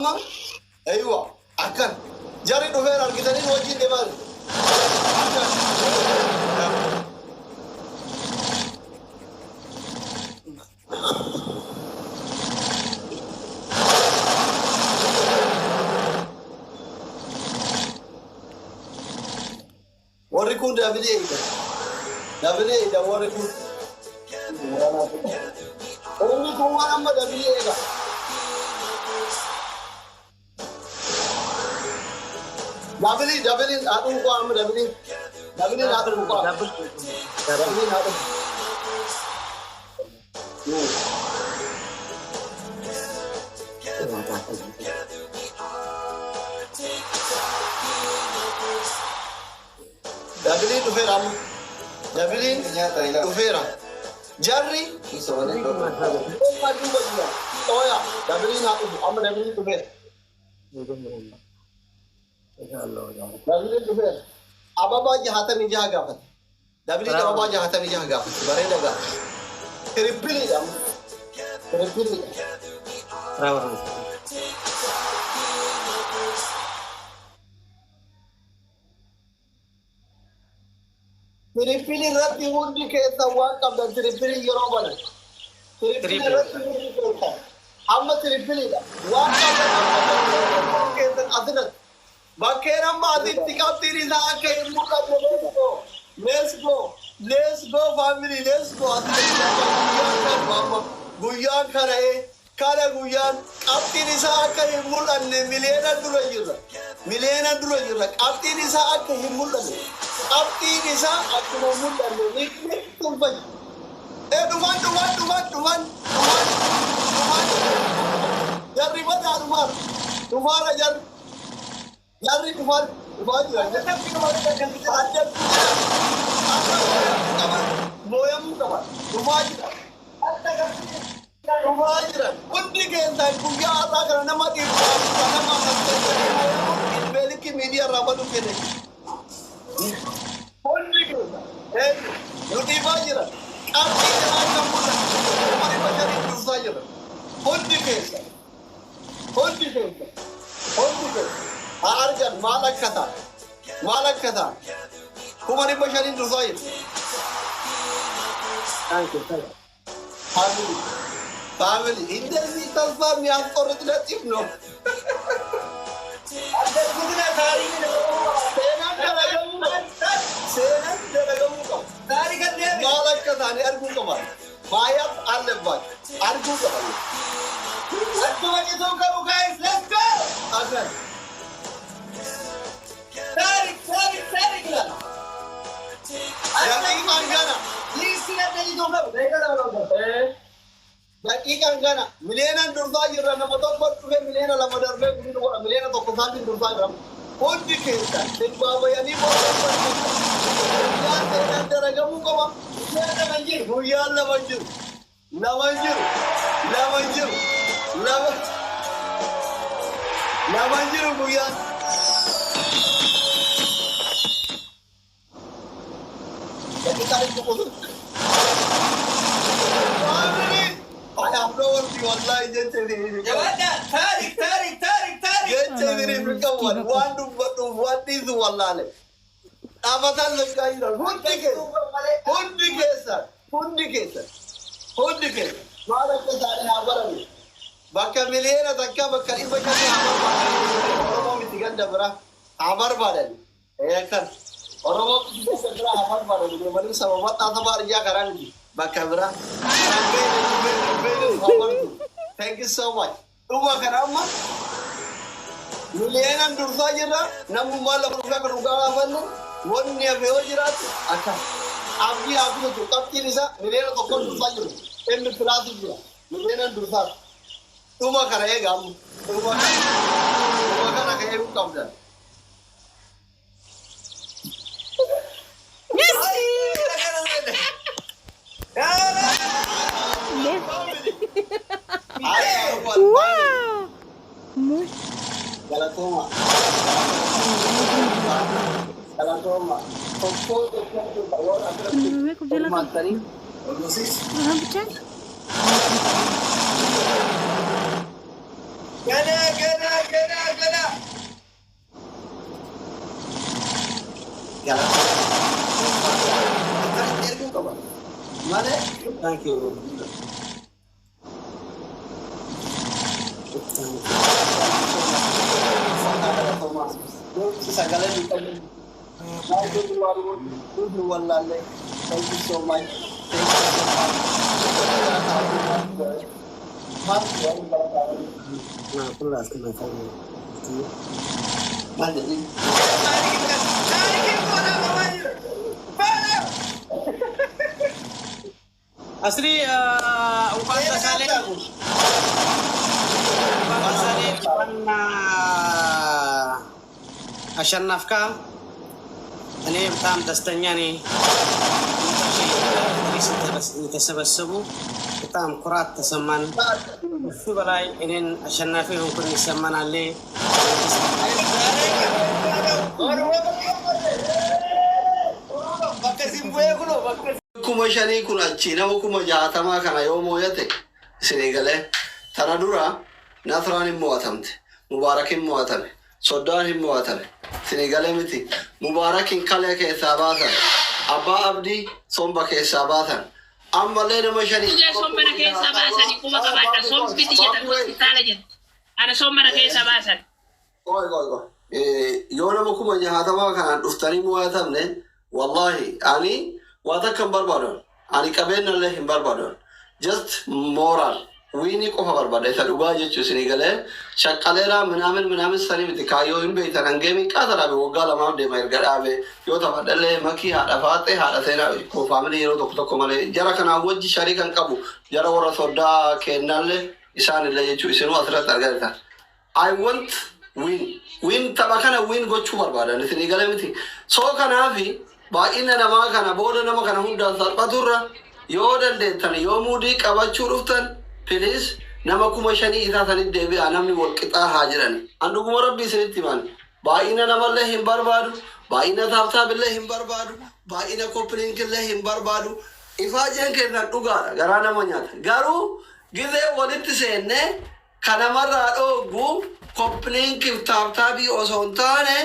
Aywa, akkan jarri dhufeera argitanii nu wajjin deemaa jiru. Akkan. Warri kun double eega. Double eega warri kun. Inni kun waan amma double eega. Double double haadhuun koo amma double. Double haadhuun koo. Double haadhuun. Doubleiin dhufeera amma. Doubleiin dhufeera. Jarri duuba jira. Ooya, doubleiin haa dhufu, amma doubleiin dhufeera. Doubleiin dhufeera. Ababaa 66 gaafate. Doubleiin ababaa 66 gaafate. Bareeda gaafate. Tripleiidha amma. Tripleiidha. Triple irratti hundi keessan waan qabdan triple yeroo banan. Triple irratti hundi keessan. Amma tripleiidha. Waan qabdan amma keessan asirratti. Bakkeen amma asitti qabxiin isaa akka hin mul'anne. Let's go. Let's go. Let's go, family. Let's go. Asirratti guyyaan kan amma guyyaan kana kana guyyaan qabxiin isaa akka hin mul'anne miliyoona dura jirra. Miliyoona dura jirra. Qabxiin isaa akka hin mul'anne. Qabxiin isaa akkuma mul'anne ni tolfachi. Ee, dhufan, dhufan, dhufan, dhufan, dhufan, dhufan. Jarri badaa dhufaara. Dhufaara jarri. Jarri dhufan, dhufaa jira. Adda mooyamuu qaban. Dhufaa jira. Dhufaa jira. Hundi keessan guyyaa har'aa kana nama dhiibbaa nama ilmeelikki miidiyaa irraa baduu kenne. Hundi keessan eenyu nu dhiibaa jira. Qabxii isaa akka mul'atu 500,000 dursaa jira. Hundi keessan. Hundi keessan. Hundi keessan. Haa argan maal akka ta'an. Maal akka ta'an. 500,000 dursaa jira. Thank you. Thank you. Family. Family. እንደዚህ ተስፋ የሚያስቆርጥ ነጥብ ነው። Seenaan dalagamuu qaba. Seenaan dalagamuu qaba. Maal akka taane arguu qaban. ማየት አለባቸው። Arguu qaban. Akkuma cituu qabu, guys, let's go! Akkan. Tarik, Tarik, Tarik ilaala. Daqiiqaan gana. Liistii adda cituu qabu. Daqiiqaa 2 qabu. Daqiiqaan gana. Miliyeenaan dursaa jirra, nama tokko dhufe miliyoona 2 darbee guddina godha, miliyoona 1 isaatiin dursaa jira. Hundi keessa simbaabayanii booda guyyaan seenaan dalagamuu qaba. Guyyaan 2 hin jiru. Guyyaan 2 hin jiru. 2 hin jiru. 2 hin jiru. 2 2 hin jiru guyyaan. Daqiiqaa 100. Family! I have no word, wallahi, jecha isin qabu. Jabaadhaa. Tarik, Tarik, Tarik, Tarik. Jecha isin qabu, waan dubbadhuuf waan dhiisu wallaale. Dhaabbataan lakkaa jiran hundi keessa, hundi keessa, hundi keessa, hundi keessa maal akka isaanii haa barani. Bakka miliyoona 1, bakka 500 haa barbaadan. Oromoo miti, ganda biraa haa barbaadan. Akkan Oromoo miti, ganda biraa haa barbaadan. Deemanii saba bal'aa saba arjaa karaa miti, bakka biraa. Karaan beekne beekne haa baratu. Thank you so much. Dhuma kana amma miliyoonan dursaa jirra. Namummaa lafa dhufee akka dhugaa gaafannu wanni hafe yoo jiraatu akka abdii haa bitatu. Qabxiin isaa miliyoona 1 dursaa jiru. Inni plusii jira. Miliyoonan dursaa. Dhuma kana eega amma. Dhuma kana. Dhuma kana ka eeguu qabdan. Yes! Wow! Galatooma. Galatooma. Tokkoo tokkoo warra asirratti Meeqa jala qaba? hirmaattanii oduusis Waan bichaa? ገና ገና ገና ገና። Akkanatti erguu qaba. Malee Thank you. Sagalee hin qabne. Wallaallee. Thank you so much. Thank you so much. Maal jedhi? ታሪክን ቆዳ በለው። አስሊ እንኳን ደስ አለህ፣ እንኳን ደስ አለህ፣ እንኳን አሸነፍካ። እኔ በጣም ደስተኛ ነኝ። የተሰበሰቡ በጣም ኩራት ተሰማን። እሱ በላይ እኔን አሸናፊ ሆንኩን ይሰማናል። Bakka isin bu'ee kunoo bakka. 5,000 kun achi nama 60,000 kana yoo mooyate isinii galee, tana dura Nasraan hin mo'atamte, Mubaarak hin mo'atame, Soddaan hin mo'atame, isinii galee miti. Mubaarakin kalee keessaa baasan, Abbaa Abdii somba keessaa baasan, ammallee nama shanii. Dhugaa sombana keessaa baasanii quba qabaadha. Sombi xiyya hospitaala jirti. Ana sombana keessaa baasan. Qoy, qoy, qoy. Yoo nama 60,000 kanaan dhuftanii mo'atamne, wallahi ani waa takka hin barbaadu. Ani qabeenyallee hin barbaadu. Just moral. Win qofa barbaada. Isa dhugaa jechuu isinii galee shaqqaleeraa minaamin minaamin sanii miti, kaayyoo hin beektan, hangeemii qaata dhaabe, waggaa 2f deema erga dhaabe. Yoo taphadhallee makii, haadha faaxee, haadha seenaa koo, family yeroo tokko tokko malee jara kanaan wajji sharii kan qabu jara warra soddaa kennallee isaanillee jechuu isinuu asirratti argatan. I want win. Win, tapha kana win gochuu barbaadan, isinii galee miti. So kanaafi baay'ina namaa kana booda nama kana hundaan salphaturra yoo dandeettan, yoo muudii qabachuu dhuftan, please nama 5,000 isaa sanitti deebi'a, namni wal qixaa haa jedhan. An dhuguma rabbii isinitti himan. Baay'ina namallee hin barbaadu. Baay'ina tap taphillee hin barbaadu. Baay'ina copy linkillee hin barbaadu. Ifaajeen keessan dhugaadha, garaa nama nyaata. Garuu gizee walitti seennee kanamarraa dhooggu copy linkiif tap tapii osoo hin taane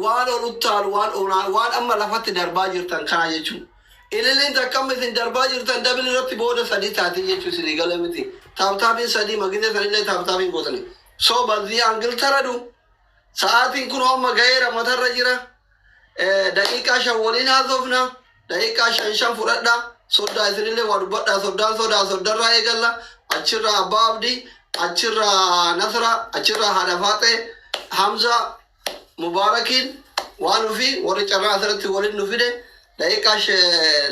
waan ol uttaalu, waan onaa, waan amma lafatti darbaa jirtan kana jechuudha. Ililiin takkam isin darbaa jirtan double irratti booda sadii taatii jechuu, isinii galee miti. Tap tapiin sadii magizee sanillee tap tapiin gootani. So በዚህ angle ተረዱ. Sa'aatiin kun amma ga'eera, matarra jira. Daqiiqaa 5 waliin haasofna. Daqiiqaa shan shan fudhadha. Soddaa isinillee waa dubbadha. Soddaan sodaa soddarraa eegalla. Achirraa Abbaa Abdii, achirraa Nasra, achirraa Haadha Faaxee, Hamza, Mubaarakiin waan ofii warri carraa asirratti waliin nu fide daqiiqaa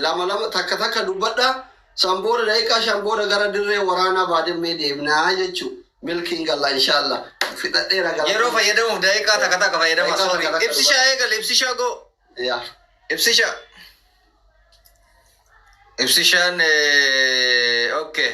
lama lama, takka takka dubbadha. San booda daqiiqaa 5 booda gara dirree waraanaa baadimmee deemnaa jechuu. Milkiin galla inshallah. Fixadheera gala. Yeroo fayyadamuuf daqiiqaa takka takka fayyadama. Daqiiqaa Sorry. takka takka. Ibsishaa eegal, ibsishaa go. Yaa. Ibsishaa. Ibsishaan, okay.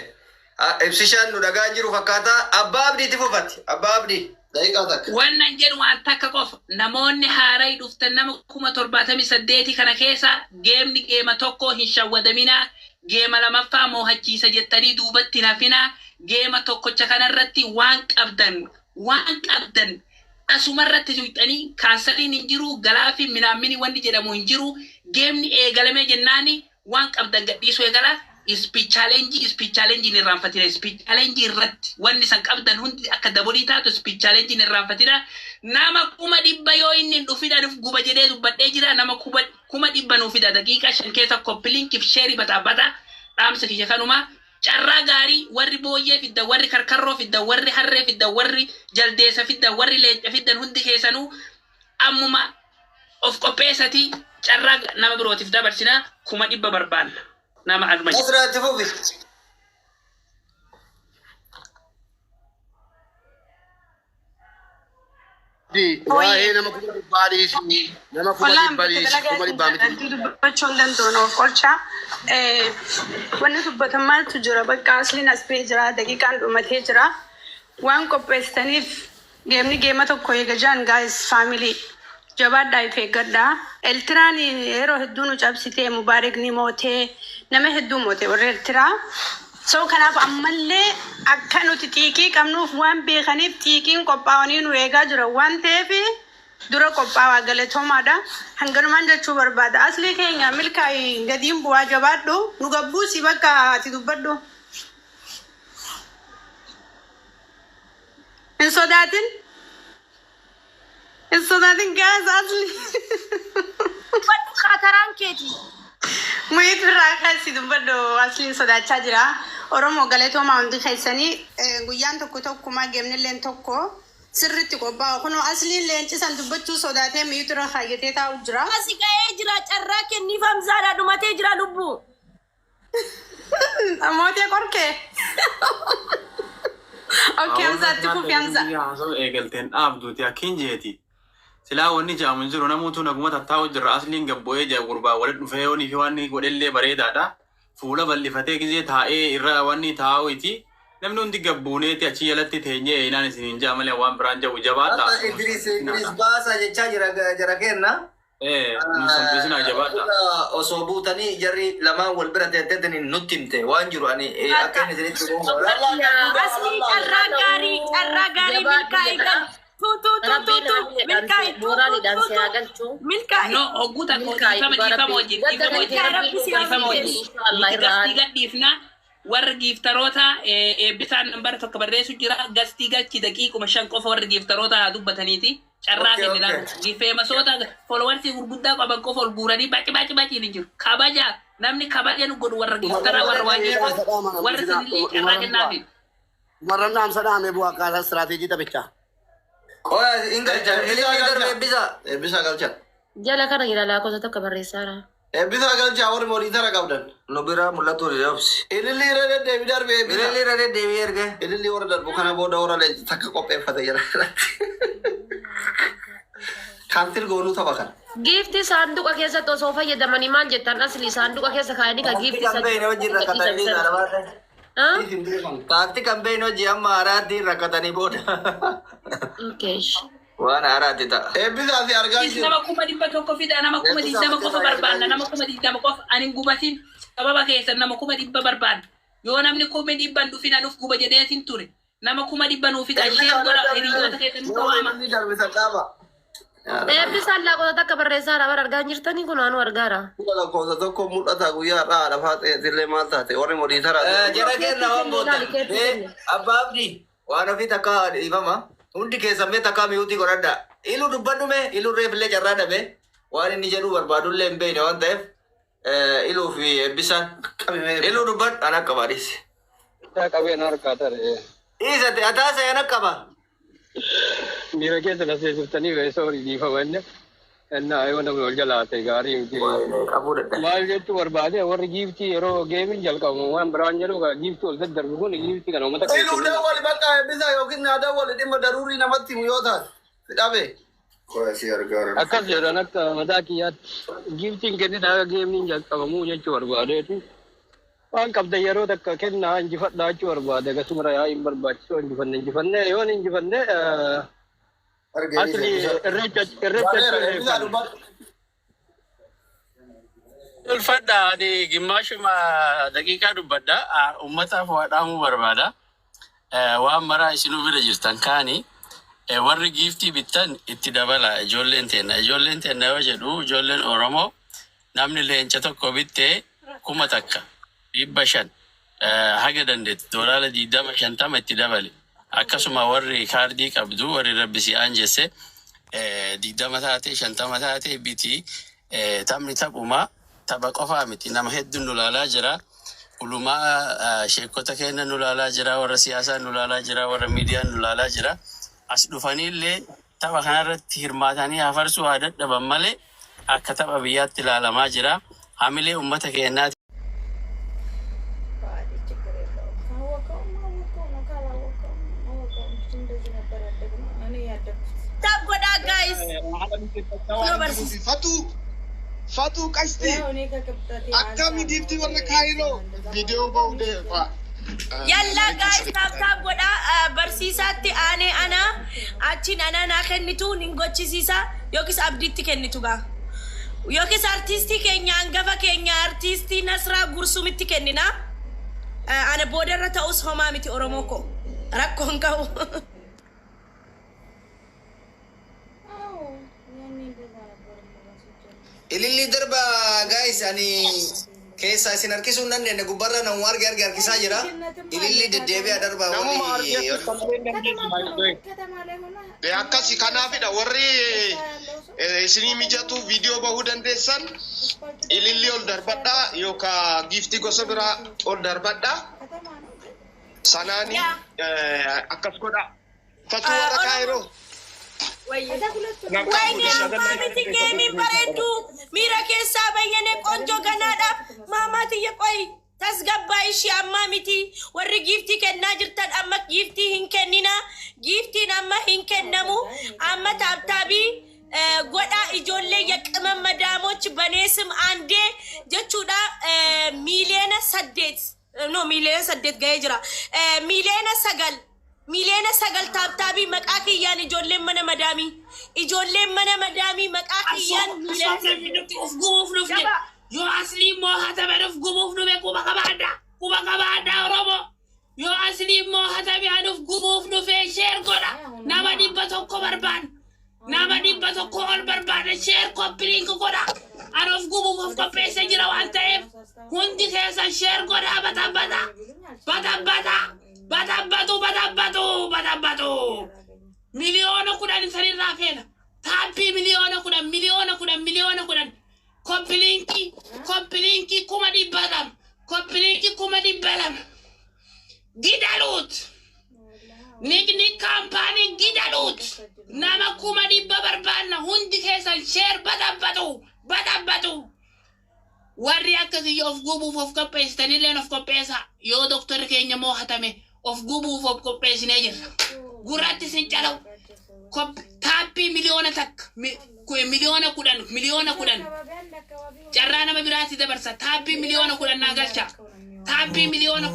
Ibsishaan nu dhagaa jiru fakkaata. Abbaa Abdiitti fufatti. Abbaa Abdii. Daqiiqaa takka. Wannan jedhu waan takka qofa, namoonni haaraa dhuftan nama 78,000 kana keessa geemni geema tokko hin shawwadaminaa, geema lamaffaa moohachiisa jettanii duubatti hin hafinaa. Geema tokkocha kanarratti waan qabdan, waan qabdan asumarratti tuqxanii kaansariin hin jiru, galaa fi minaammini wanni jedhamu hin jiru. Geemni eegalamee jennaani waan qabdan gadhiisuu eegala. Speed challenge, speed challenge hin irraanfatina. Speed challenge irratti wanni san qabdan hundi akka dabolii taatu speed challenge hin irraanfatina. Nama 100,000 yoo inni hin dhufin anuuf guba jedhee dubbadhee jira. Nama 100,000 nuu fida daqiiqaa 5 keessa. Copy linkiif share bataa bataa. Dhaamsa kiyya kanuma. Carraa gaarii. Warri booyyee fiddan, warri karkarroo fiddan, warri harree fiddan, warri jaldeessa fiddan, warri leenca fiddan, hundi keessanuu ammuma of qopheessatii carraa nama birootiif dabarsinaa. 100,000 barbaanna nama aluma jira. Nasraatti fufi. Waa'ee nama 100,000 dhiisii, nama 100,000 dhiisii, 100,000 miti. Hedduu dubbachuu hin danda'u, of qolcha. Wanni dubbatan maaltu jira? Bakka asliin as ba'ee jira, daqiiqaan dhumatee jira. Waan qopheessitaniif geemni geema tokko eega jaan, guys, family jabaadhaa, if eeggadhaa. Eeltiraan yeroo hedduu nu cabsitee, Mubaarik ni mootee, nama hedduu moote warra Eeltiraa. So kanaaf ammallee akka nuti xiiqii qabnuuf waan beekaniif xiiqiin qophaa'anii nu eegaa jiran waan ta'eef dura qophaa'aa galatoomaadha. Hanganumaan jechuu barbaada. Aslii keenya milkaa'i gadiin bu'aa jabaadhu nu gabbuusi bakka ati dubbadhu. Hin sodaatin. Hin sodaatin gaas asli. Dubbadhu kaataraan keeti. Muyit irraa kaasi dubbadhu asliin sodaachaa jira. Oromoo galatoomaa hundi keessanii guyyaan tokko tokkuma geemnilleen tokko sirriitti qophaa'u. Kunoo asliin leencisan dubbachuu sodaatee muyit irra kaayyatee taa'u jira. Asi ga'ee jira carraa kenniif Hamzaadha dhumatee jira lubbuu. Mootee qorkee. Okay, Hamza itti fufi Hamza. Haasa'u eegalteen dhaabduuti akkiin jeeti. Silaa wanni jaamu hin jiru namuutu naguma tattaa'u jirra asliin gabbu'ee jira gurbaa walitti dhufee yoonii fi waan godhellee bareedaadha. Fuula bal'ifatee gizee taa'ee irra wanni taa'uuti. Namni hundi gabbuuneeti achi jalatti teenyee eenaan isin hin jaa malee waan biraan jabu jabaadha. Akka Idris Idris baasa jechaa jira jara kenna. Ee nu salphisinaa jabaadha. Osoo buutanii jarri lamaan wal bira teetteetiin nutti himte waan jiru ani akka inni isinitti himu. Aslii carraa gaarii carraa gaarii milkaa'ii gal. Tu tu tu tu tu milkaa'ii tu tu tu tu milkaa'ii. No, hogguu takka dhiifama dhiifama wajjin dhiifama wajjin dhiifama wajjin. Nuti gastii gadhiifna warri giiftaroota eebbisaan nambara tokko barreessu jira gastii galchi daqiiquma 5 qofa warri giiftaroota haa dubbataniiti carraa kennina. Feemasoota followersii gurguddaa qaban qofa ol guuranii baci baci baciin hin jiru. Kabaja namni kabaja nu godhu warra giiftaraa warra waan jedhu warri sanillee carraa kennaafi. Warra dhaamsa dhaame bu'aa akkaataa istiraateejii taphichaa. Qoya hin galcha. Ililli darbe eebbisaa. Eebbisaa galcha. Jala kana jira lakkoofsa tokko barreessaara. Eebbisaa galcha warri mooniitara qabdan. Nu biraa mul'atu obsi. Ililli irra deddeebi darbe eebbisa. Ililli irra deddeebi erge. Ililli warra darbu kana booda warra leenci takka qopheeffate jira. Kaantil goonuu tapha kana. Giiftii saanduqa keessatti osoo fayyadamanii maal jettan asli saanduqa keessa kaayanii ka giiftii Kan beekne hojii rakkatanii dhaabate. Taakti kan beekne hojii amma haaraatti rakkatanii booda. Okay. Waan haaraatti ta'a. Eebbisaa si argaa Is nama 100,000 fida nama 20,000 qofa barbaanna nama 20,000 qofa ani hin gubatin sababa keessan nama 100,000 barbaanna yoo namni 100,000 dhufin anuuf guba jedheetin ture nama 100,000 nuuf fida share godha hiriyoota keessan nu waama. Eebbisaan lakkoofsa takka barreessaara bara argaa hin jirtanii kun anuu argaara. Lakkoofsa tokko mul'ata guyyaa har'aa haadha faaxee maal taate warri mooniitara. Jara kenna waan booda. Abbaa Abdii waan ofii takka dhiifama. Hundi keessan mee takka miyuutii godhadha. Ilu dubbadhu mee ilu reefillee carraa dhabe waan inni jedhuu barbaadullee hin beekne waan ta'eef iluu fi eebbisaan. Iluu dubbadhu ana qaba dhiisi. Qabeen harkaa tare. Dhiisate ataasa ana qaba. Miira keessa na seesiftanii soorii dhiifamanne. Ennaa yoo namni ol jalaate gaarii miti. Maal jechuu barbaade warri giiftii yeroo geemiin jalqabamu waan biraan jedhu giiftii ol daddarbu kun giiftii kana uummata Iluu dawwali bakka eebbisaa yookiin naa dawwali dhimma daruurii namatti himu yoo taate. Si dhabe. Akkas jedhan akka mataa kiyyaatti giiftiin kennina akka geemiin jalqabamuu jechuu barbaadeeti. Waan qabdan yeroo takka kennaa injifadhaa jechuu barbaade akkasuma yaa hin barbaachisu injifanne injifanne yoo hin injifanne asli irreecha irreecha Ulfadha ani gimmaashuma daqiiqaa dubbadha. Uummataaf waa dhaamuu barbaada. Waan maraa isinuu bira jirtan kaani warri giiftii bittan itti dabala ijoolleen teenna. Ijoolleen teenna yoo jedhu ijoolleen Oromoo namni leenca tokko bitte 1500 haga dandeetti doolaara 20 50 itti dabali. Akkasuma warri kaardii qabdu warri rabbi si aanjesse 20 taate 50 taate biti taphni taphuma tapha qofaa miti nama hedduun nu laalaa jira. Ulumaa sheekota keenya nu laalaa jira warra siyaasaa nu laalaa jira warra miidiyaa nu laalaa jira. As dhufaniillee tapha kanarratti hirmaatanii hafarsuu haa dadhaban malee akka tapha biyyaatti ilaalamaa jira. Hamilee uummata keenyaa ችግር የለውም። ካወቀውም አወቀው ነው፣ ካላወቀውም አወቀውም። እንደዚህ ነበር ያደግነው እኔ ያደግኩት። Tap godhaa guys. Kunoo barsiisa. Fatuu Fatuu qasti ያው እኔ ከቅብጠቴ akkami giiftii warra Kaayiroo viidiyoo ba'uu deema. Yallaa guys tap tap godhaa barsiisaatti aanee anaa achiin anaa naa kennitu nin gochisiisa yookiis abdiitti kennitu gaa. Yookiis artiistii keenya hangafa keenya artiistii Nasraa Gursumitti kennina. Ana boodarra ta'us homaa miti, Oromoo koo, rakkoon qabu. Ililli darba guys, ani keessa isin harkisuu hin dandeenye, gubbarra namuma arge arge harkisaa jira. Ililli deddeebi'a darba. Namuma warri Akkasi kanaafidha warri isinii mijatu viidiyoo bahuu dandeessan ililli ol darbadhaa yookaan giiftii gosa biraa ol darbadhaa. Sanaani akkas godhaa. Fatuu warra Kaayiroo. Wayne, ammaa miti geemiin bareeddu miira keessaa bayyane ቆንጆ ganaadha. Maamaatiyya, qoy, tasgabbaa ishii, ammaa miti. Warri giiftii kennaa jirtan amma giiftii hin kennina, giiftiin amma hin kennamu. Amma tap tapii godhaa ijoollee የቅመም መዳሞች በኔ ስም አንዴ jechuudha. 8 miiliyoona, no, 8 miiliyoona ga'ee jira, 9 miiliyoona, 9 miiliyoona tap tapii maqaa kiyyaan, ijoolleen mana madaamii, ijoolleen mana madaamii maqaa kiyyaan miiliyoona Of gubuuf dhufne. Yoo Aslii moohatame of gubuuf dhufe, quba qabaadha, quba qabaadha Oromoo. Yoo Aslii moohatame an of gubuuf dhufe. Share godha. Nama 100 barbaada, nama 100 ol barbaada. Share, copy link godha. An of gubuuf of qopheesse jira waan ta'eef hundi keessan share godha. Batabbata, batabbata, batabbatu, batabbatu, batabbatu. 10 miiliyoona sanirraa feena. Tapii 10 miiliyoona, 10 miiliyoona, 10 miiliyoona. Copy linkii, copy linkii 200,000, copy linkii 200,000. Gidaluut Nigni Company, gidaluut. Nama 100,000 barbaanna. Hundi keessan share, batabbatu, batabbatu. Warri akka kiyya of gubuuf of qopheessitanilleen of qopheessa. Yoo doktorri keenya moohatame of gubuuf of qopheessinee jirra. Gurratti sin calaw. Tapii 1,000,000, 10 miiliyoona, 10 miiliyoona carraa nama biraatti dabarsa. Tapii 10 miiliyoona naa galcha. Tapii 10 miiliyoona.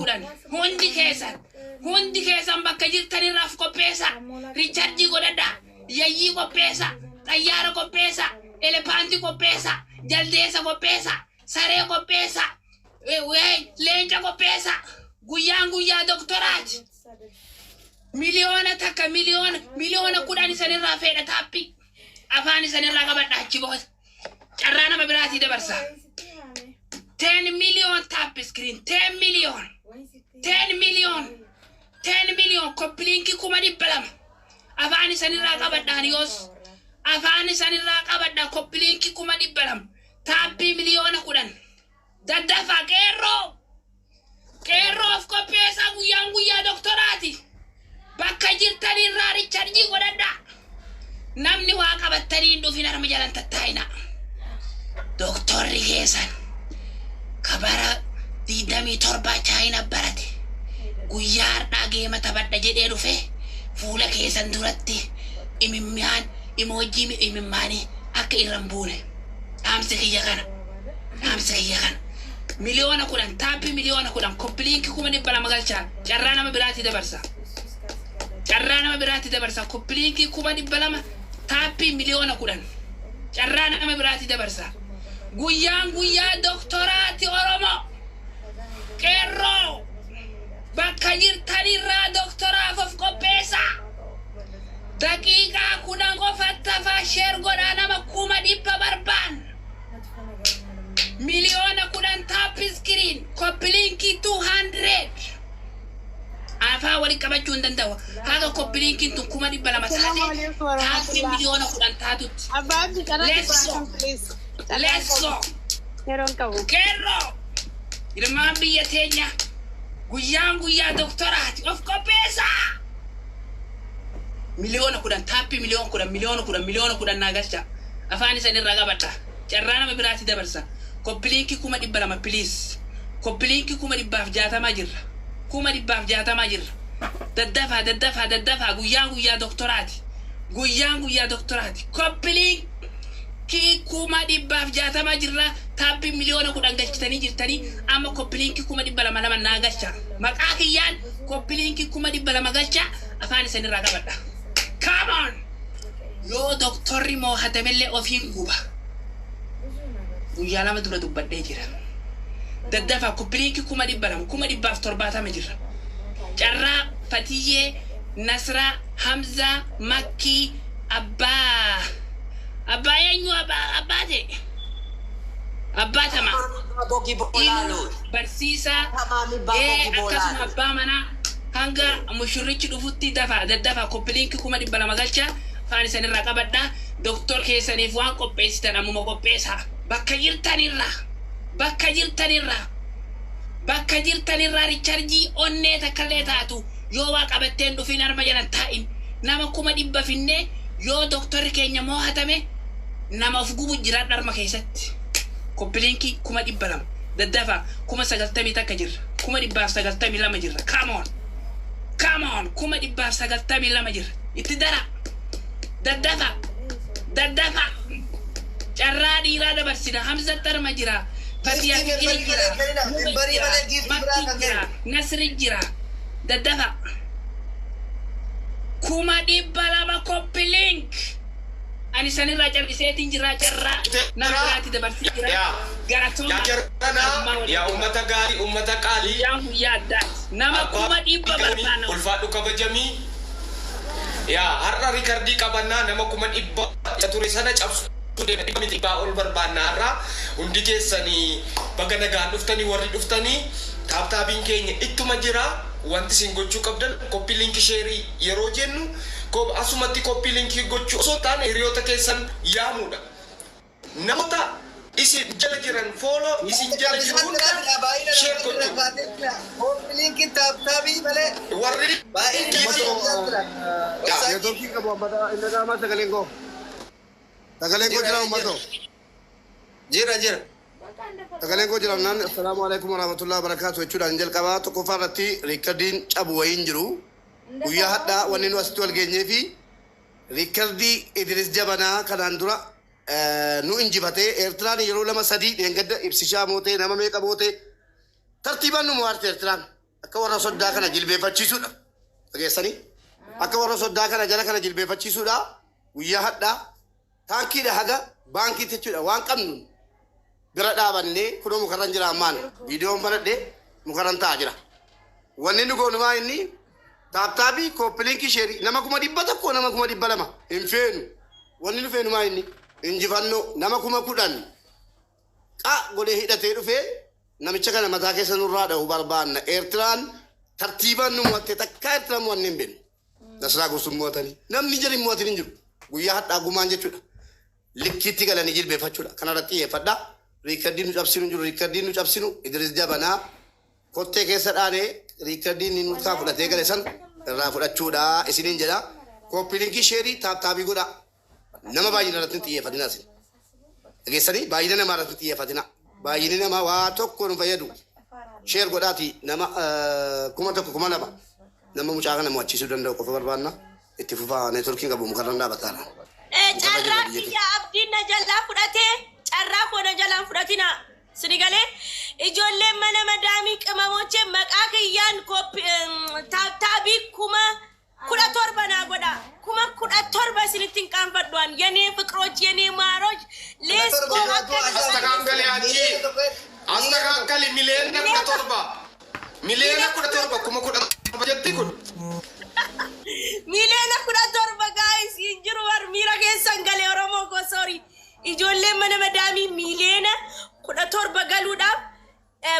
Hundi keessan, hundi keessan bakka jirtanirraa of qopheessa. Recharge godhadhaa, yayyii qopheessa, xayyaara qopheessa, elephantii qopheessa, jaldeessa qopheessa, saree qopheessa, leenca qopheessa. Guyyaan guyyaa doktoraati. 1,000,000, miliyoona 10 miiliyoona isanirraa fedha. Tapii afaan isanirraa qabadha. Achi booda carraa nama biraatii dabarsa. 10 million tap screen, 10 million, 10 million, 10 million. Copy linkii 200,000. Afaan isanirraa qabadhaan, yoos afaan isanirraa qabadha. Copy linkii 200,000, tapii 10 miiliyoona. Daddafa qeerroo, qeerroof qopheessaa. Guyyaan guyyaa doktoraati. Bakka jirtanirraa recharge godhadha. Namni waa qabattanii hin dhufin, harma jalan tattaa'ina. Doktorri keessan kabara 27 Chaayina barate guyyaa har'aa geema taphadha jedhee dhufe fuula keessan duratti imimmaan emoji imimmaanii akka irra hin buune. Dhaamsi kiyya kana, dhaamsi kiyya kana. 10 miiliyoona, tapii 10 miiliyoona, copy linkii 200,000 galchaa. Carraa nama biraatti dabarsa, carraa nama biraatti dabarsa. Copy linkii 200,000, tapii 10 miiliyoona, carraa nama biraatti dabarsa. Guyyaan guyyaa doktoraati. Oromoo qeerroo, bakka jirtanirraa doktoraaf of qopheessa. Daqiiqaa 10 qofatti hafaa. Share godhaa. Nama 100,000 barbaan. 10 miiliyoona tap screen, copy linkii 200. Afaan waliin qabachuu hin danda'u. Haga copy linkiin tun 200,000 taate, tapii 10 miiliyoona taatutti. Let's go. Let's go. Yeroon qabu. Qeerroo, ilmaan biyya teenya, guyyaan guyyaa doktoraati, of qopheessaa. 10 miiliyoona, tapii 10 miiliyoona, 10 miiliyoona, 10 miiliyoona naa galcha. Afaan isan irraa qabadha. Carraa nama biraatti dabarsa. Copy linkii 200,000, please. Copy linkii 160,000 jirra. 160,000 jirra. Daddafaa, daddafaa, daddafaa. Guyyaan guyyaa doktoraati. Guyyaan guyyaa doktoraati. Copy linkii 160,000 jirra. Tapii 10 miiliyoona galchitanii jirtanii. Amma copy linkii 200,000 lama naa galcha. Maqaa kiyyaan copy linkii 200,000 galcha. Afaan isan irraa qabadha. Come on! Yoo doktorri moohatamellee ofiin guba. Guyyaa 2 dura dubbadhee jira. Daddafaa copy link 200,000, 170,000 jirra. Carraa Fatiyyee, Nasraa, Hamzaa, Makkii, Abbaa. Abbaa eenyu abbaa abbaa ta'e? Abbaa Tamaa. Iluu barsiisaa akkasuma abbaa manaa hanga mushurrichi dhufutti dafaa daddafaa copy link 200,000 galcha afaan isanirraa qabadhaa. Doktor keessaniif waan qopheessitan ammuma qopheessaa. Bakka jirtanirraa, bakka jirtanirraa, bakka jirtanirraa recharge onnee takkallee taatu yoo waa qabatteen dhufin arma jalan taa'in. Nama 100,000 finnee yoo doktorri keenya moohatame nama of gubu jiraadha arma keessatti. Copy link 200,000 daddafaa. 91,000 jirra, 192,000 jirra. Come on, come on, 192,000 jirra. Itti dara, daddafa, daddafa. Carraa dhiiraa dabarsina. Hamzatti arma jira, Fatiyaa Fikiri jira, Mume jira, Makki jira, Nasri jira. Daddafa, 200,000 copy link. Ani sanirraa calliseetiin jira, carraa nama biraatti dabarsii jira. Galatooma. Yaa yaa ummata gaarii, ummata qaalii. Guyyaan guyyaa addaati. Nama 100,000 barbaanna. Ulfaadhu, kabajamii. Yaa har'a rikardii qabannaa, nama 100,000 ture sana cabsuu deema, dhibba miti, dhibbaa ol barbaanna har'a. Hundi keessanii baga nagaan dhuftanii. Warri dhuftanii tap tapiin keenya ittuma jira. Wanti isin gochuu qabdan copy link, share yeroo jennu asumatti copy link gochuu osoo hin taane hiriyoota keessan yaamuudha. Namoota isin jala jiran, follow isin jala jiru hunda share gochuu. Warri Neetwoorkii qabu ummata inni qaamaa sagaleen koo. Sagaleen koo jira uummatoo. Jira, jira. Sagaleen koo jira naan. Assalaamu alaikum warahmatullahi wabarakatuh jechuudhaan jalqabaa. Tokkoffaa irratti riikardiin cabu wayiin jiru. Guyyaa hadhaa wanni nu asitti wal geenyee fi riikardii Idris Jabanaa kanaan dura nu injifatee Eertiraan yeroo lama sadii dheengadda ibsishaa mootee nama meeqa mootee tartiibaan nu mo'aarte. Eertiraan akka warra soddaa kana jilbeeffachiisuudha. Dhageessanii? Akka warra soddaa kana jala kana jilbeeffachiisuudha. Guyyaa hadhaa taankiidha haga baankiitti jechuudha waan qabnu bira dhaabannee kunoo mukarran jira ammaan viidiyoon banadhee mukarran taa'aa jira. Wanni nu goonumaa inni tap tap, copy link, share. Nama 100,000, nama 200,000 hin feenu. Wanni nu feenumaa inni injifannoo nama 10,000 qa godhee hidhatee dhufee namicha kana mataa keessa nurraa dha'u barbaanna. Eertiraan tartiibaan nu mo'atte, takkaa Eertiraan mo'annee hin beeknu. Nasraa gosuun mo'atanii namni jala hin mo'atin hin jiru. Guyyaa hadhaa gumaan jechuudha. Likkiitti galanii jilbeeffachuudha. Kanarratti xiyyeeffadha. Riikardiin nu cabsinu hin jiru. Riikardiin nu cabsinu Idris Jabanaa kottee keessa dhaanee riikardii inni nurkaa fudhatee gale san irraa fudhachuudha isiniin jedha. Copy link, share, tap tap godha. Nama baay'ina irratti hin xiyyeeffatina isin. Dhageessanii, baay'ina namaa irratti hin xiyyeeffatina. Baay'inni namaa waa tokko nu fayyadu. Share godhaati nama 1,000, 2,000 nama mucaa kana mo'achiisuu danda'u qofa barbaanna. Itti fufaa, neetworkiin qabu mukarraan dhaabataadha. Carraa kiyya abdiin na jalaa fudhatee, carraa koo na jalaan fudhatina. Sini galee, ijoolleen mana madaamii qimamochee maqaa kiyyaan tap tap 17,000 naa godha. 17,000 isinitti hin qaanfadhuan. የኔ ፍቅሮች፣ የኔ ማሮች, let's go akka Astakaakali achi. Astakaakali 17,000,17,000, 17,000 jetti kun. 17,000,000 guys, hin jiru bar miira keessan galee. Oromoo koo, sorry. Ijoolleen mana madaamii 17,000,000 galuudhaaf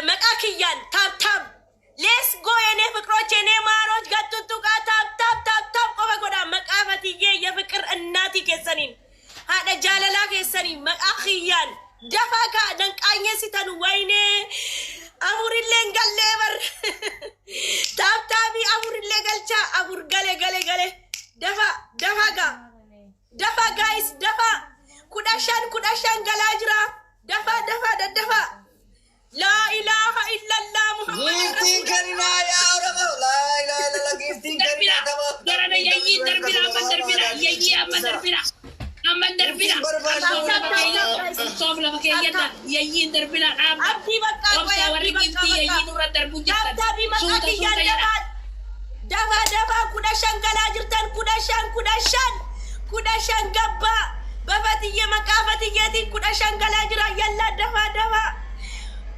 maqaa kiyyaan tap tap, let's go. የኔ ፍቅሮች፣ የኔ ማሮች, gattuttuqaa, tap tap tap tap qofa godhaa. Maqaa Fatiyyee የፍቅር እናtii keessaniin, haadha jaalalaa keessanii, maqaa kiyyaan dafaa kaa danqaanyeessitan. Waynee, afurillee hin gallee bar. Tap tap afurillee galchaa, afur gale gale gale. Dafa dafa gaa, dafa guys, dafa. 15, 15 galaa jira. Dafa dafa daddafa. Laa ilaaha illallah Muhammad. Giiftiin kenninaa yaa Oromoo. Laa ilaaha illallah, giiftiin Darbina. kenninaa. Garana yayyii darbina, amma darbina, yayyii amma darbina. Amma darbina. Qabsoof lafa keeyyadha. Yayyiin darbina dhaabba. Abdii bakka qoy. Obsa warri Abdii bakka giftii bakka. yayyii nurra darbuu jirtan. Tap tap maqaa Suuta kiyyaan suuta jedha. dafaa dafaa dafaa. 15 galaa jirtan, 15, 15, 15 gabbaa bafatiyye maqaa Fatiyyeetiin 15 galaa jira. Yallaa, dafaa dafaa.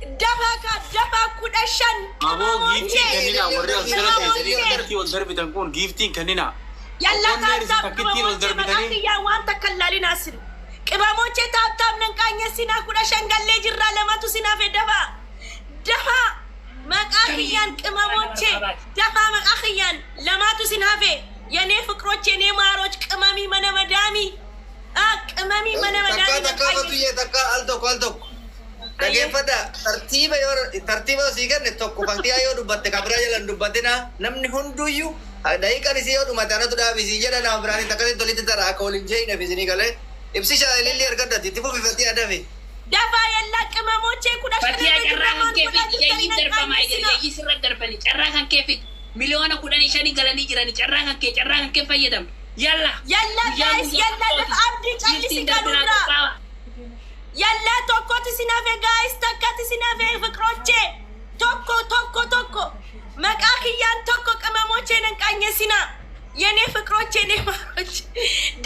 Dafaa kaa, dafaa, 15. Aboo, giiftiin kenninaa warri as jala teessanii Qimamochee. giiftii ol darbitan kun giiftiin kenninaa. Yalla. Onneen isin Tap tap. takkittiin ol Qimamochee, maqaa darbitanii. kiyyaan waan takka hin laalin asin. Qimamochee, tap tap nan qaanyessinaa. 15 gallee jirraa, lamatu sinaaf dafaa. Dafaa, maqaa kiyyaan, qimamochee, dafaa, maqaa kiyyaan lamaatu sin hafe. የኔ ፍቅሮች፣ የኔ ማሮች፣ ቅመሚ መነ መዳሚ ቅመሚ መነ Takka መዳሚ። takka Fatuyyee, takka, al tokko, al tokko. Dhageeffadha, tartiiba yoo tartiiba sii kenne tokko Fatiyaa yoo dubbatte kan biraa jala hin dubbatina. Namni hunduyyuu daqiiqaan isii yoo dhumate anatu dhaabisii jedha, nama biraanis akkasitti walitti tara akka waliin jeeqneef isinii galee. Ibsisha ililli argadhati itti fufi, Fatiyaa, dafi. Dafaa, yalla qimamochee, 15 Fatiyaa, irra carraa jirra. kan Maal kee godhaa fidi. jirtanii? Yayyii Nan darbamaa qaanyessinaa. yayyii sirra darbani. Carraa kan kee fidi. 15,000,000 galanii jirani. Carraa kan kee, carraa kan kee fayyadamu. Yalla. Yalla Guyyaa guys. guyyaa Yalla. tokkooti. Dafa, abdii callisi. Giiftiin darbinaa Kanurraa. qophaa'a. Yalla, tokkotu sin hafe guys, takkatu sin hafe. ፍቅሮቼ, tokko, tokko, tokko, maqaa kiyyaan tokko. ቅመሞቼ, nan qaanyessinaa. የኔ ፍቅሮች፣ የኔ ማሮች፣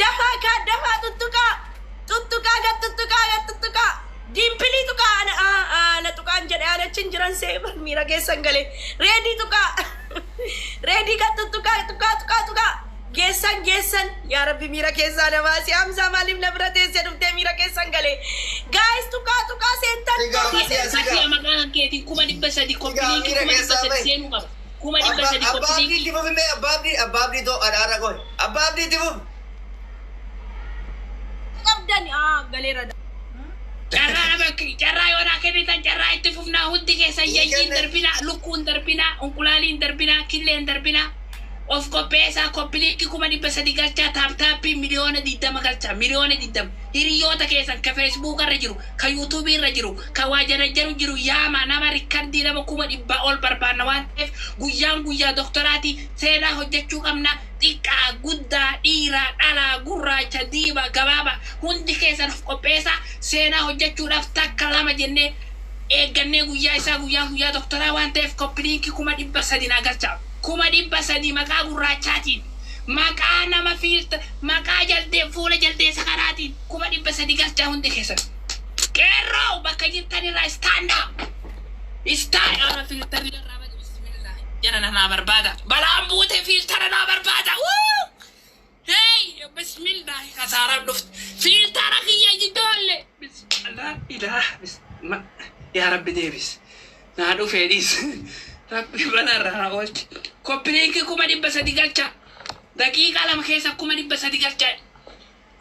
dafaa kaa, dafaa, tuttuqaa, tuttuqaa, gad tuttuqaa, gad tuttuqaa, dimpilii tuqaa. Ana ana tuqaan jedhe anachin jiran see miira keessan galee. Reedii tuqaa, reedii gad tuttuqaa, tuqaa, tuqaa, tuqaa, geessan, geessan. Yaa Rabbi, miira keessaa namaa si Hamzaa maaliif na bira teessee dhuftee miira keessan galee? Guys, tuqaa, tuqaa, seentan. Fatiyaa, maqaa kan keetiin 300,000 copy link 300,000 seenuu qaba. 300,000 Abbaa copy link. Abdii itti fufi mee, abbaa Abdii, abbaa Abdii too adhaara qoy, abbaa Abdii itti fufi. Qabdan galeera. Carraa nama carraa yoo naa kennitan carraa itti fufnaa. Hundi keessan yayyiin darbinaa, lukkuun darbinaa, unqulaaliin darbinaa, killeen darbinaa. Of qopheessaa, copy link 300,000 galchaa, tap tapii 20,000,000 galchaa, 20,000,000. Hiriyoota keessan ka Facebook irra jiru, ka YouTube irra jiru, ka waajanajjaru jiru yaama. Nama rikkardii nama 100,000 ol barbaanna waan ta'eef, guyyaan guyyaa doktoraatii seenaa hojjechuu qabna. Xiqqaa, guddaa, dhiiraa, dhalaa, gurraacha, diimaa, gabaabaa, hundi keessan of qopheessaa. Seenaa hojjechuudhaaf takka lama jennee eeggannee guyyaa isaa guyyaan guyyaa doktoraa waan ta'eef, copy link 300,000 naa galchaa. 300,000 maqaa gurraachaatiin, maqaa nama fiilta, maqaa jaldee fuula jaldeessa kanaatiin 300,000 galchaa hundi keessan. Qeerroo, bakka jirtan irraa stand up, stand up. Fiiltarri irraa badu, bismillah, jara naa barbaada, balaan buute, fiiltara naa barbaada. Wuu! Hey, bismillah, kasaaraan dhufte. Fiiltara kiyya jiddoolle. Bismillah, ilaah, bismillah. Yaa Rabbi deebis. Naa dhufee dhiis. Rabbi balaarraa naa oolche. Copy link 300,000 galcha. Daqiiqaa 2 keessa 300,000 galcha.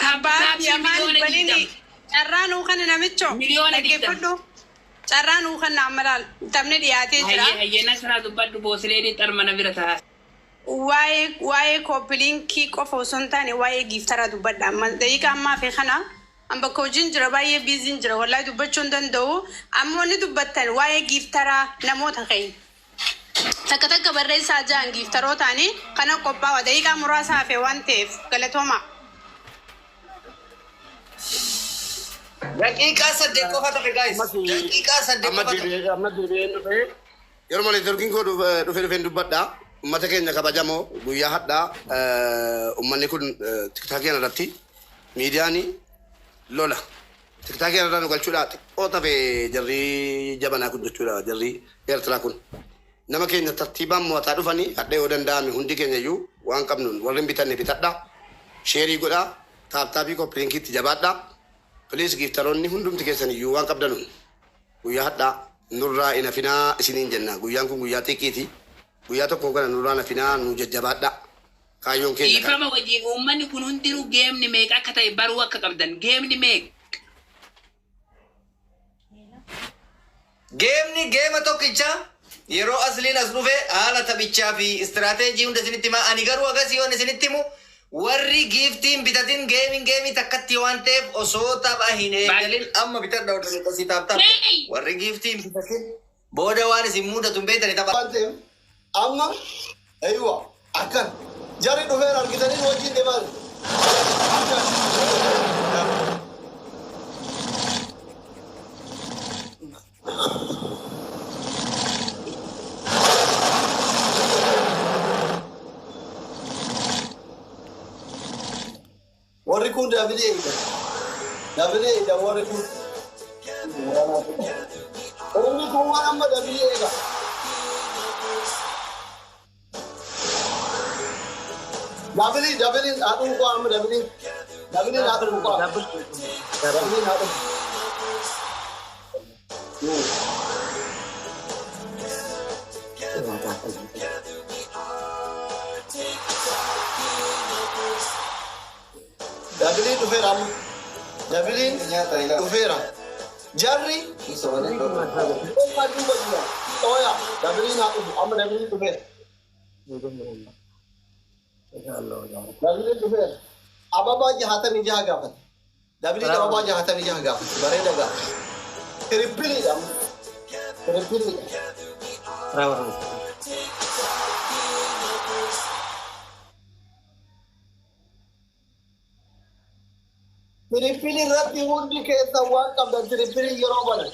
Abbaa Tap Yamaan miliyoona balini 20. Carraa nuu kana namicho 20,000,000. Dhaggeeffadhu, carraa nuu kana amma laal, taphni dhiyaatee jira. Hayyee, hayyee, nasraa dubbadhu, boosilee xarmana bira ta'a. Waa'ee copy linkii qofa osoo hin taane waa'ee giiftaraa dubbadha. Amma daqiiqa ammaa fi kana an bakka hojiin jira, baay'ee busyn jira, wallaahi dubbachuu hin danda'u. Amma wanni dubbattan waa'ee giiftaraa namoota keenya. Takka takka barreessaa jiran giiftarootaanii kana qophaa'aa, daqiiqaa muraasa hafe waan ta'eef, galatooma. Daqiiqaa 8 qofa tafe, guys. Daqiiqaa 8 Amma qofa tafe. deebi'ee, amma deebi'een dhufee yeroo networkiin koo dhufe dhufeen dubbadha. Uummata keenya kabajamoo, guyyaa hadhaa uummanni kun TikTokii irratti miidiyaan lola. TikTokii irraa nu galchuudha xiqqoo tafe jarri jabanaa kun jechuudha, jarri Eertiraa kun. Nama keenya tartiibaan mo'ataa dhufanii hadha yoo danda'ame hundi keenya iyyuu waan qabnuun warri hin bitanne bitadha. Share godhaa, tap tapii copy linkiitti jabaadha. Please, giiftaroonni hundumti keessan iyyuu waan qabdanuun guyyaa hadhaa nurraa hin hafinaa isiniin jenna. Guyyaan kun guyyaa xiqqeeti. Guyyaa tokko kana nurraa hin hafinaa, nu jajjabaadha. Kaayyoon keenya kana. Dhiifama wajjin, uummanni kun hundinuu geemni meeqa akka ta'e baruu akka qabdan. Geemni meeqa? Geemni geema tokkicha yeroo asliin as dhufe haala taphichaa fi istiraateejii hunda isinitti himaa. Ani garuu agasii yoon isinitti himu, warri giiftiin bitatin geemiin geemii takkatti waan ta'eef osoo tapha hin eegalin amma bitadha, oduu akkasii tap tap. Warri giiftiin bitatin booda waan isin mudatu hin beektani tapha. Waan ta'eef amma aywa akkan jarri dhufeera argitanii wajjin deemaa jiru. Akkan. Warri kun Davidee eega. Davidee eega warri kun. Inni kun waan amma double eega. Double double haadhuun koo amma double. Double haadhuun koo. Double haadhuun. Double dhufeera amma. Double dhufeera. Jarri. Duuba jira. Ooya double haa dhufu amma double dhufeera. Double dhufeera. Ababaa 66 gaafate. Double ababaa 66 gaafate. Bareeda gaafate. Triple amma. Triple. Triple irratti hundi keessa waan qabdan triple yeroo banan.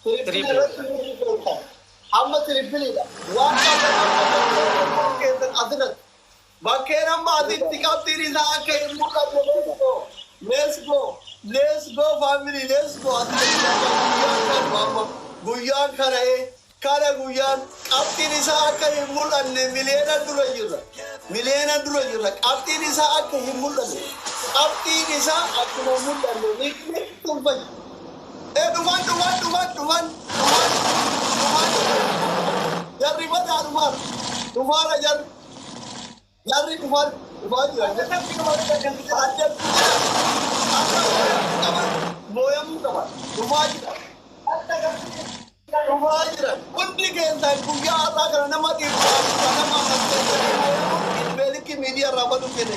Triple irratti hundi keessa. Amma triple dha. Waan qabdan amma keessan asirratti. Bakkeen amma asitti qabxiin isaa akka hin mul'anne. Let's go. Let's go. Let's go, family. Let's go. Asirratti amma guyyaan kana kana guyyaan qabxiin isaa akka hin mul'anne miliyoona dura jirra. Miliyoona dura jirra. Qabxiin isaa akka hin mul'anne. Qabxiin isaa akkuma mul'anne ni tolfan. Ee, dhufan, dhufan, dhufan, dhufan, dhufan, dhufan. Jarri badaa dhufan. Dhufaara jarri. Jarri dhufan dhufaa jira. Adda mooyamuu qaban. Dhufaa jira. Dhufaa jira. Hundi keessan guyyaa har'aa kana nama dhiibbaa nama ilmeelikki miidiyaa irraa baduu kenne.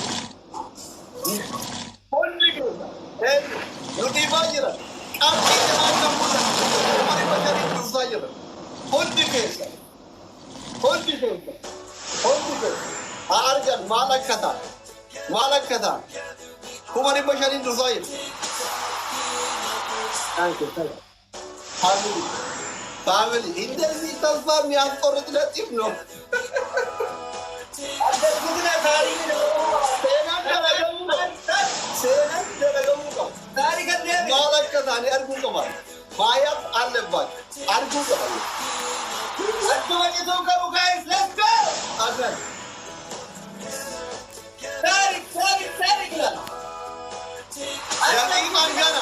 Hundi keessan nu dhiibaa jira. Qabxii isaa akka mul'atu 500 dursaa jira. Hundi keessan. Hundi keessan. Hundi keessan. Haa argan maal akka ta'an. Maal akka ta'an. 500,000 dursaa jira. Thank you. Thank you. Family. Family. እንደዚህ ተስፋ የሚያስቆርጥ ነጥብ ነው። Seenaan dalagamuu qaba. Seenaan dalagamuu qaba. Maal akka taane arguu qaba. ማየት አለባቸው። Arguu qaba. Guys, let's go! Amen. ታሪክ ታሪክ ታሪክ ይላል። Daqiiqaan gana.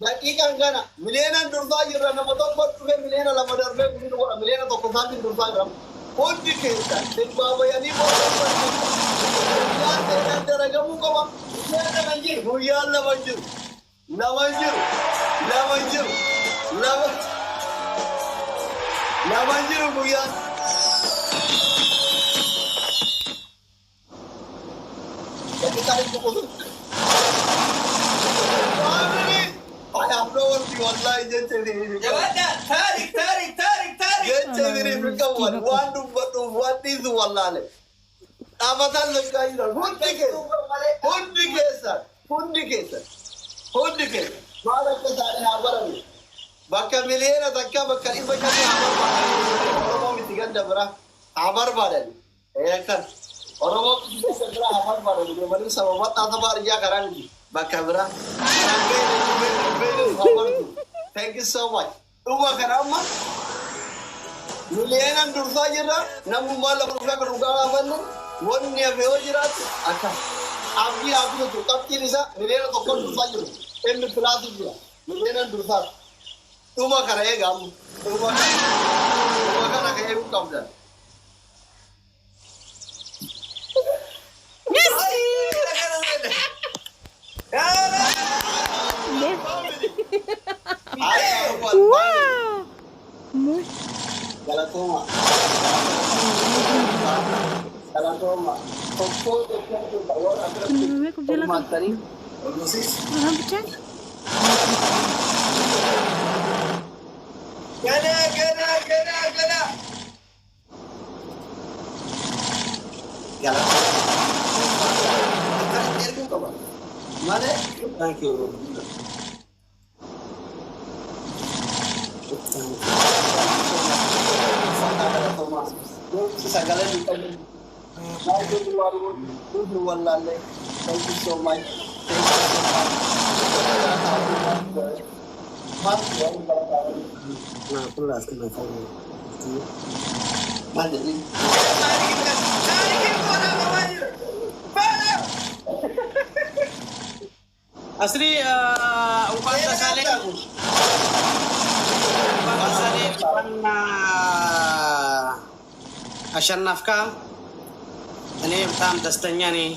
Daqiiqaan gana. Miliyeenaan dursaa jirra, nama tokko dhufe 2 miliyoona darbee guddina godha, 1 miliyoona isaatiin dursaa jira. Hundi keessan simbaabayanii booda guyyaan seenaan dalagamuu qaba. Guyyaan lama hin jiru. Guyyaan lama hin jiru. Lama hin jiru. Lama hin jiru. Lama lama hin jiru guyyaan. Daqiiqaan itti qotu. Family! I have no word, wallahi, jecha isiniif hin qabu. Jabaadhaa! ታሪክ ታሪክ ታሪክ ታሪክ! Jecha isiniif hin qabu. Waan dubbadhuuf waan dhiisu wallaale. Dhaabataan lakkaa jiran hundi keessa hundi keessan hundi keessan hundi keessan maal akka isaanii haa barannu. Bakka 1 miliyoona bakka 500 haa barbaadan. Oromoo miti, ganda bira haa barbaadan. Akkan Oromoo ganda bira haa barbaadan. Deemanii saba bal'aa saba arjaa karaa miti bakka bira. Karaan beene beene beene haa baratu. Thank you so much. Dhuma kana amma miliyeenaan dursaa jirra. Namummaa lafa dhufee akka dhugaa gaafannu wanni hafe yoo jiraatu akka abdii haa bitatu. Qabxiin isaa 1 miliyoona dursaa jiru. Inni pilaasii jira. Miliyeenaan dursaa. Dhuma kana eega amma. Dhuma kana. Dhuma kana ka eeguu qabdan. Yes! Wow! Galatooma. Galatooma. Tokkoo tokkoo warra asirratti hirmaattanii nusis ገና ገና ገና ገና! Galatooma. Akkanatti erguu qaba. Malee. Thank you. Sagalee hin qabnu. Wallaalle. Thank you so much. Thank you so much. Maal jedhii? አስሊ እንኳን ደስ አለህ፣ እንኳን ደስ አለህ፣ እንኳን አሸናፍካ። እኔ በጣም ደስተኛ ነኝ።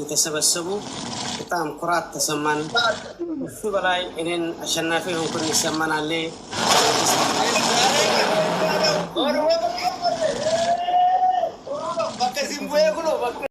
የተሰበሰቡ በጣም ኩራት ተሰማን። እሱ በላይ እኔን አሸናፊ ሆንኩን ይሰማናል። Bakka isin bu'ee kunoo bakka.